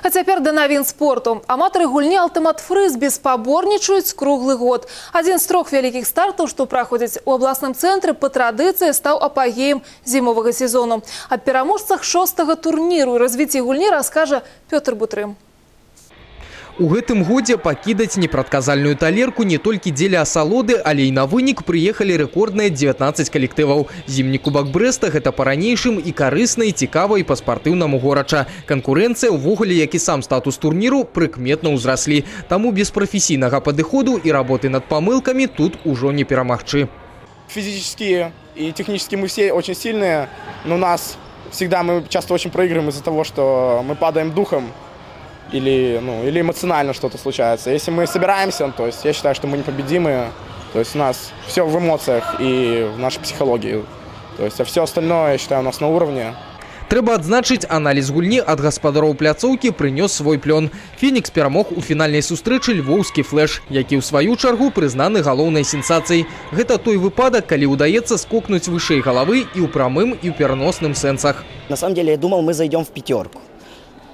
А цяпер да навін спорту. Аматары гульні «Алтымат фрызбі» спаборнічаюць круглы год. Адзін з трох вялікіх стартаў, што праходзяць у абласным цэнтры, па традыцыі стаў апагеем зімовага сезону. Аб пераможцах шостага турніру і развіцці гульні раскажа Пётр Бутрым. У гэтым годзе пакідаць непрадказальную талерку не толькі дзеля асалоды, але і на вынік прыехалі рэкордныя 19 калектываў. Зімні кубак Брэста гэта па-ранейшым і карысна, і цікава, і па-спартыўнаму горача. Канкурэнцыя ўвогуле, як і сам статус турніру, прыкметна ўзраслі. Таму без прафесійнага падыходу і работы над памылкамі тут ужо не перамагчы. Физически и технически мы все очень сильные, но нас всегда мы часто очень проигрываем из-за того, что мы падаем духом. Или, ну, или эмоционально что-то случается. Если мы собираемся, то есть я считаю, что мы непобедимые. То есть у нас все в эмоциях и в нашей психологии. То есть, а все остальное, я считаю, у нас на уровне. Трэба адзначыць, аналіз гульні ад гаспадароў пляцоўкі прынёс свой плён. «Фенікс» перамог у фінальнай сустрэчы львоўскі «Флэш», які ў сваю чаргу прызнаны галоўнай сенсацыяй. Гэта той выпадак, калі ўдаецца скокнуць вышэй галавы і ў прамым, і ў пераносным сэнсах. На самом деле, я думал, мы зайдем в пятерку.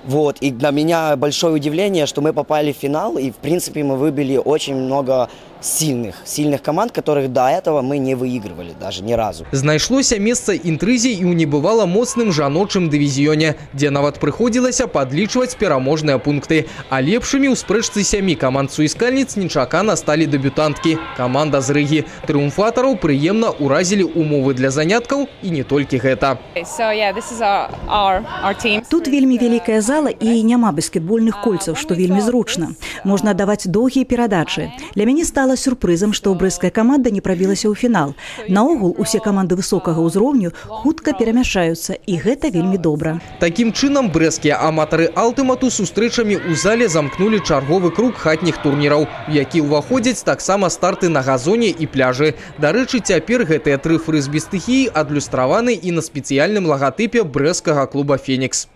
Вот, и для меня большое удивление, что мы попали в финал, и, в принципе, мы выбили очень много сильных команд, которых до этого мы не выигрывали даже ни разу. Знайшлося месца інтрызе і ў небывала моцным жаночым дывізіёне, дзе нават прыходзілася падлічваць пераможныя пункты. А лепшымі ў спрэчцы сямі каманд суіскальніц нечакана сталі дэбютанткі – каманда з Рыгі. Трыумфатараў прыемна ўразілі умовы для заняткаў і не толькі гэта. Тут вельмі вялікая зала і няма баскетбольных кольцаў, што вельмі зручна. Можна даваць доўгія перадачы. Для мяне стала сюрпрызам, што брэсцкая каманда не прабілася ў фінал. Наогул усе каманды высокага ўзроўню хутка перамяшчаюцца, і гэта вельмі добра. Такім чынам, брэсцкія аматары алтымату сустрэчамі ў зале замкнулі чарговы круг хатніх турніраў, у які ўваходзяць таксама старты на газоне і пляжы. Дарэчы, цяпер гэтыя тры фрызбі стыхіі адлюстраваны і на спецыяльным лагатыпе брэсцкага клуба «Фенікс».